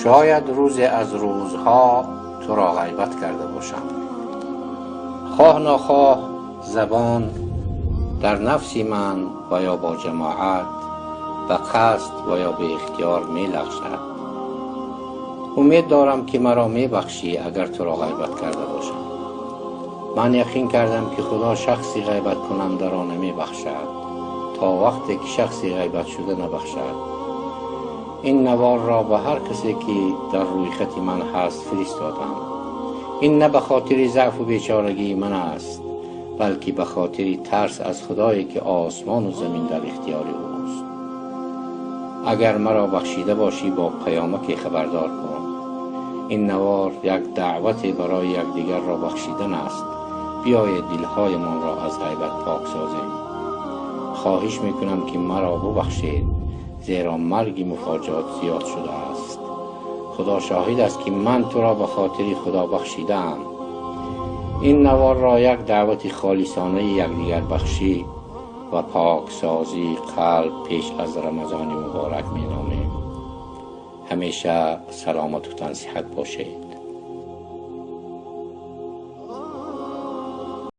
Шояд рӯзе аз рӯзҳо туро ғайбат карда бошам. Хоҳ нохоҳ забон дар нафси ман ва ё бо ҷамоат ба қасд ва ё беихтиёр мелағжад. Умед дорам, ки маро мебахшӣ, агар туро ғайбат карда бошам. Ман яқин кардам, ки Худо шахси ғайбаткунандаро намебахшад, то вақте ки шахси ғайбатшуда набахшад. Ин наворро ба ҳар касе, ки дар рӯйхати ман ҳаст, фиристодам. Ин на ба хотири заъфу бечорагии ман аст, балки ба хотири тарс аз Худое, ки осмону замин дар ихтиёри ӯст. Агар маро бахшида бошӣ, бо паёмаке хабардор кун. Ин навор як даъвате барои якдигарро бахшидан аст. Биёед, дилҳоямонро аз ғайбат пок созем. Хоҳиш мекунам, ки маро бубахшед, зеро марги муфоҷиат зиёд шудааст. Худо шоҳид аст, ки ман туро ба хотири Худо бахшидаам. Ин наворро як даъвати холисонаи якдигарбахшӣ ва поксозии қалб пеш аз Рамазони муборак меномем. Ҳамеша саломату тансиҳат бошед.